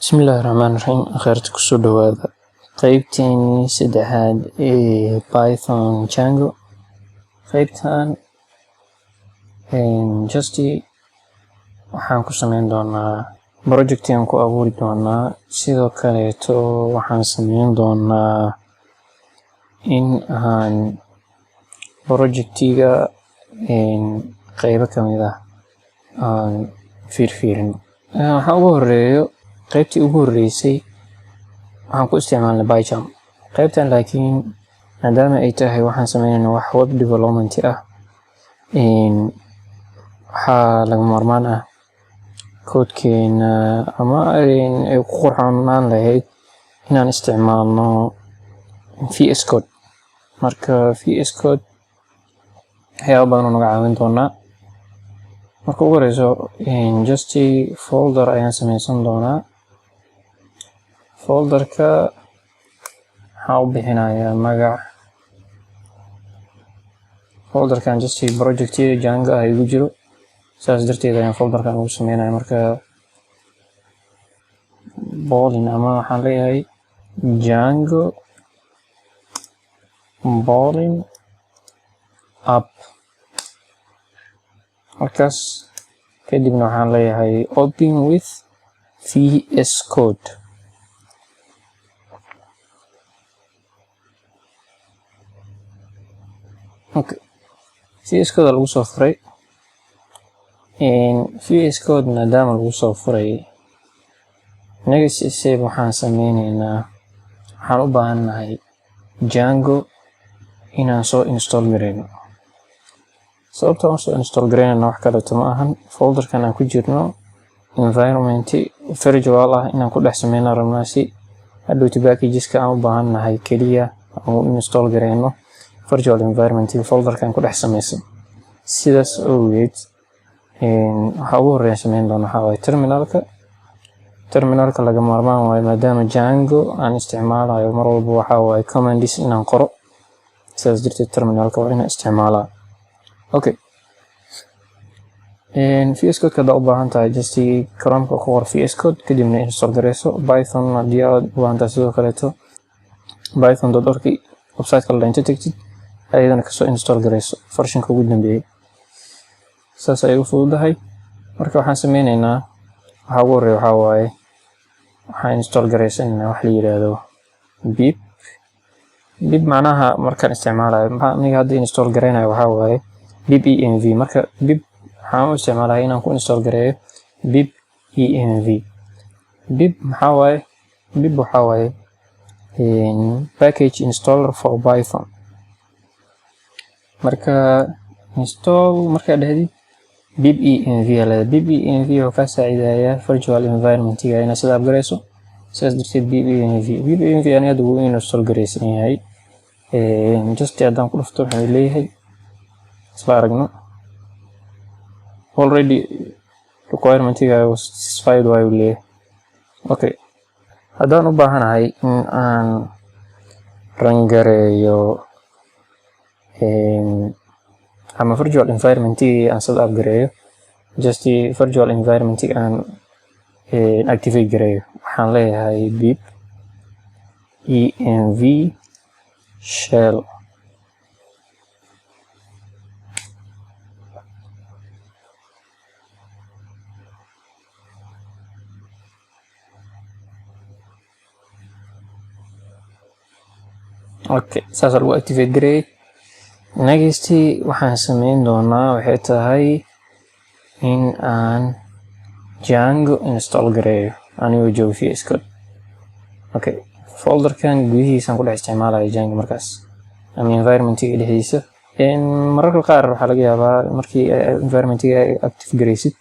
Bismillahi Raxmaani Raxiim. Akhyaarta, kusoo dhawaada qeybteenii saddexaad ee Python Django. Qeybtan just waxaan ku sameyn doonaa project aan ku abuuri doonaa. Sidoo kaleeto waxaan sameyn doonaa in aan projectiga qeybo kamid ah aan fiirfiirino. Waxaa ugu horeeyo, qeybtii ugu horeysay waxaan ku isticmaalnay PyCharm. Qeybtan laakiin, maadaama ay tahay waxaan sameynayno wax web development ah, waxaa lagama maarmaan ah koodkeena ama ay ku qurxoonaan lahayd inaan isticmaalno VS Code. Marka VS Code waxyaabo badan oo naga caawin doonaa. Marka ugu horeyso, just folder ayaan sameysan doonaa. Folderka waxaan u bixinayaa magac. Folderkan just projectyada Django ah igu jiro, saas darteed ayaan folderkan ugu sameynaya. Marka polling ama waxaan leeyahay Django polling app halkaas. Kadibna waxaan leeyahay open with VS Code. Okay, VS Code lagu soo furay. VS Code maadaama lagu soo furay, next step waxaan sameyneynaa, waxaan u baahannahay Django inaan soo install gareyno. Sababta aan soo install gareynayna wax kaleeto ma ahan, folderkan aan ku jirno environment virtual ah inaan ku dhex sameyna rabnaa, si hadhowti packageska aan u baahannahay keliya aan u install gareyno virtual environment folderkan ku dhex sameysan. Sidaas awgeed, waxa ugu horeeya sameyn doono waxaa waaye terminalka. Terminalka laga maarmaan waayo, maadaama Django aan isticmaalayo mar walba, waxaa waaye commands inaan qoro. Sidaas darteed terminalka waa inaan isticmaalaa. Okay, VS Code haddaa u baahan tahay, just Chromeka ku qor VS Code, kadibna install gareyso. Python haddii aad u baahan tahay, sidoo kaleeto python.org website kale inta tagtid, ayadana kasoo install gareyso versionka ugu dambeeyay. Saas ayay u fududahay. Marka waxaan sameyneynaa, waxaa ugu horeeya waxaa waaye waxaan install gareysanaynaa wax la yiraahdo pip. Pip macnaha markaan isticmaalayo, aniga hadda install gareynayo waxaa waaye pip env. Marka pip waxaan u isticmaalaya inaan ku install gareeyo pip env. Pip maxaa waaye? Pip waxaa waaye package installer for Python. Marka install markaa dhahdid, pip env aa leedahay. Pip env wuxuu kaa saacidayaa virtual environmentiga inaad sida upgareyso. Sidaas darteed pip env, pip env ani hadda wuu install gareysan yahay. Just haddaan ku dhufto, wuxuu leeyahay, isla aragno, already requirementiga was satisfied waa uu leeyahay. Okay, haddaan u baahanahay in aan run gareeyo ama virtual environmentigii aan set up gareeyo, just virtual environmentig aan activate gareeyo, waxaan leeyahay pip env shell. Okay, saasaa lagu activate gareeyay. Next waxaan sameyn doonaa waxay tahay in aan Django install gareeyo anigoo joogo VS Code. Okay, folderkan gudihiisaan ku dhex isticmaalaya Django markaas ama environmentiga dhexdiisa. Mararka qaar waxaa laga yaabaa markii environmentiga ay active gareysid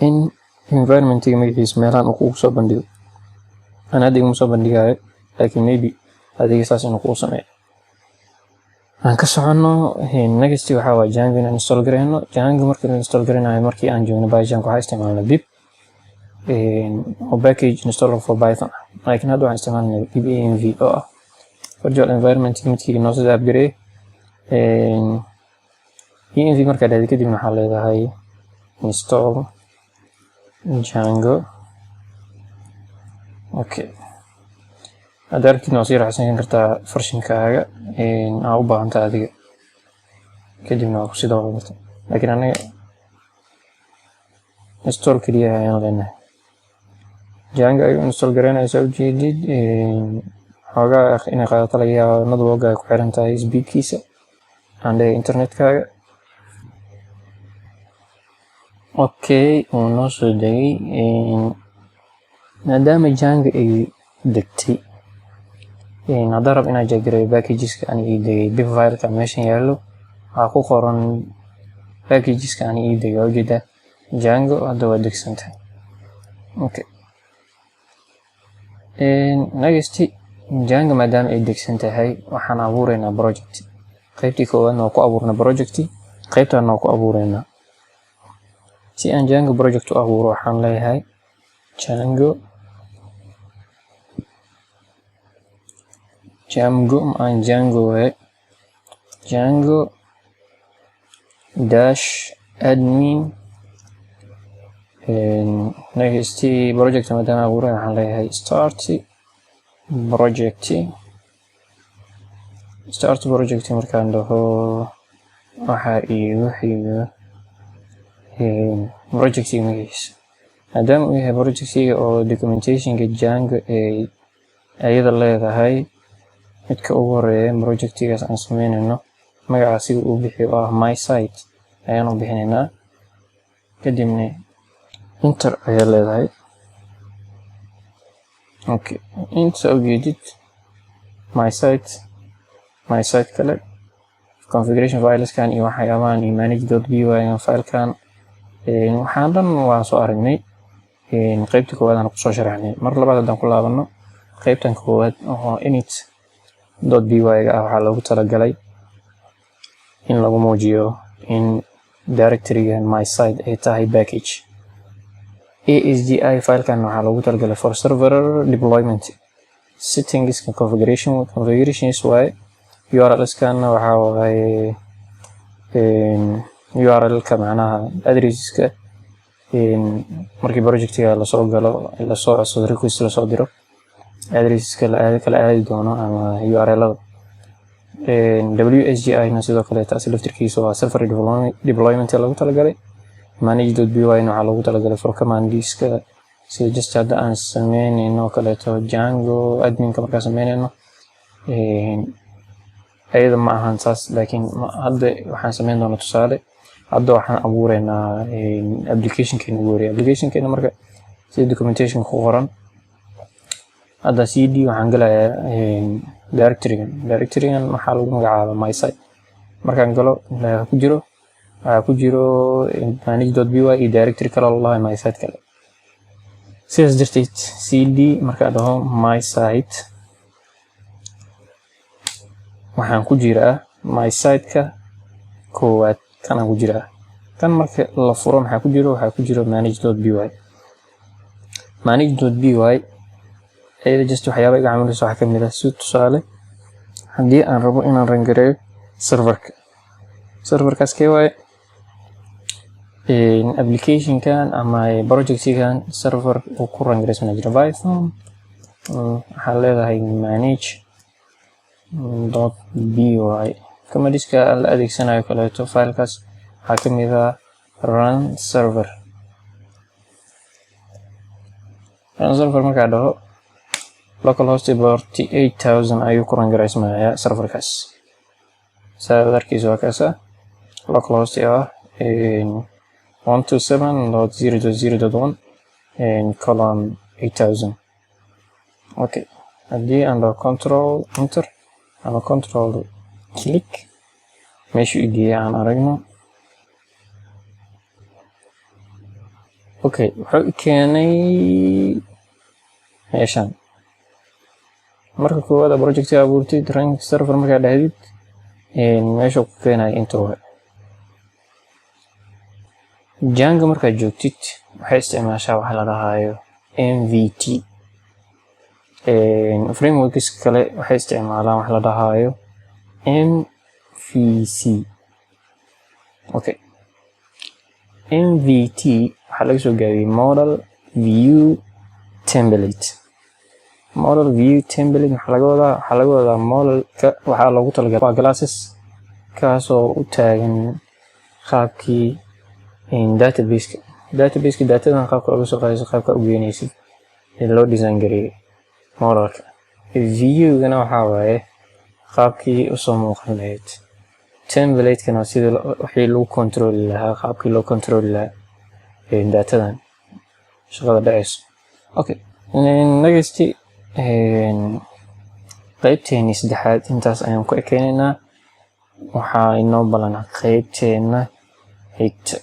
in environmentiga magaciisa meelahan uu kugu soo bandhigo. Ana hadda iguma soo bandhigayo, laakiin maybe adiga saas inuu kuu sameeyo. Aan ka soconno. Next waxaa waaye Django inaan install gareyno. Django markii la install gareynayo, markii aan joogno PyCharm waxaa isticmaalnay pip oo package installer for Python ah, laakiin hadda waxaan isticmaalnay pip env oo ah virtual environment midkii noo soo upgrade. Env markaa dhahday kadibna waxaa leedahay install Django. Okay, hadda aragtidna waa sii raacsan kartaa versionkaaga aa u baahantahay adiga, kadibna waa kusii dooran kartaa, laakiin anaga install keliya ayaan leenahay. Django ayuu install garaynaysaa, ujeedid. Xoogaa inay qaadato laga yaaba, network ay ku xiran tahay speedkiisa aan leeyahay internetkaaga. Okay, wuu noo soo degay. Maadaama Django ay degtay, haddaan rab inaan check gareeyo packageska aniga ii degay, pip fileka meeshan yaallo waxaa ku qoran packageska aniga ii degay. Waa ujeedaa, Django hadda waa degsantahay. Okay, next, Django maadaama ay degsan tahay, waxaan abuureynaa project. Qaybtii koowaadna waa ku abuurnay project, qaybtaana waa ku abuureynaa. Si aan Django project u abuuro, waxaan leeyahay Django, Django aan Django waaye, Django dash admin. Next, project maadaama abuuray, waxaan leeyahay start project. Start project markaan dhaho, waxaa iigu xigo projectiga magaciisa. Maadaama uu yahay projectiga oo documentationka Django ay ayada leedahay, midka ugu horeeya projectigaas aan sameynayno, magaca sida uu bixiyo oo ah my site ayaan u bixinaynaa, kadibna enter ayaa leedahay. Okay, inta ujeedid my site, my site kale, configuration fileskan iyo waxyaabahan iyo manage.py filekan, waxaan dhan waan soo aragnay qaybta koowaad aan kusoo sharaxnay. Mar labaad haddaan ku laabano, qaybtan koowaad oo init.py ga ah waxaa loogu talagalay in lagu muujiyo in directorygan my site ay tahay package. ASGI filekan waxaa loogu talagalay for server deployment settingska, configuration, configurations waaye. URLskan waxaa waaye URL-ka, macnaha addresseska markii projectiga lasoo galo, lasoo codsado, request lasoo diro, addresseska la aadi kala aadi doono ama URL-ada. WSGI na sidoo kale taasi laftirkiisa waa server deployment loogu talagalay. Manage.py na waxaa loogu talagalay for commandiska, sida just hadda aan sameyneyno oo kaleeto Django adminka markaan sameyneyno. Ayada ma ahan saas, laakiin hadda waxaan sameyn doonaa tusaale. Hadda waxaan abuureynaa applicationkeena ugu horeeya. Applicationkeena marka, sida documentation ku qoran, hadda cd waxaan galayaa directorygan. Directorygan waxaa lagu magacaaba my site. Markaan galo, ku jiro, waxaa ku jiro manage.py iyo directory kale oo lalahay my site kale. Sidaas darteed, cd markaan dhaho my site, waxaan ku jiraa my site-ka koowaad, kanaan ku jiraa. Kan marka la furo, maxaa ku jiro? Waxaa ku jiro manage.py. Manage.py ayada just waxyaaba iga caawinaysa waxaa kamid ah, si tusaale, haddii aan rabo inaan run gareeyo serverka, serverkaas kee waaye? Applicationkan ama projectigan server uu ku run gareysana jira. Python waxaa leedahay manage.py. Commandiska la adeegsanayo kaleeto filekaas waxaa kamid ah run server. Run server markaa dhaho, localhost port 8000 ayuu ku run gareysmayaa serverkaas. Saad arkeysa, waa kaasa localhost ah 127.0.0.1:8000. Okay, haddii aan dhaho control enter ama control click, meeshuu i geeyay aan aragno. Okay, wuxuu i keenay meeshan. Marka koowaad aad project abuurtid, run server markaa dhahdid, meesha ku keenaya inta waay. Django markaad joogtid, waxay isticmaashaa waxa la dhahayo MVT. Frameworks kale waxay isticmaalaan wax la dhahayo MVC. Okay, MVT waxaa laga soo gaabiyey model view template. Model view template maxaa laga wadaa? Waxaa laga wadaa modelka waxaa loogu talagalay waa classes, kaasoo u taagan qaabkii databaseka datadan qaabka uga soo qaadayso, qaabka u geynaysid ee loo design gareeyay modelka. Viewgana waxaa waaye qaabkii usoo muuqan lahayd. Templatekana sidii wixii lagu controli lahaa, qaabkii loo controli lahaa datadan shaqada dhacayso. Okay, next, qaybteennii saddexaad intaas ayaan ku ekeynaynaa. Waxaa inoo balana qaybteenna xigta.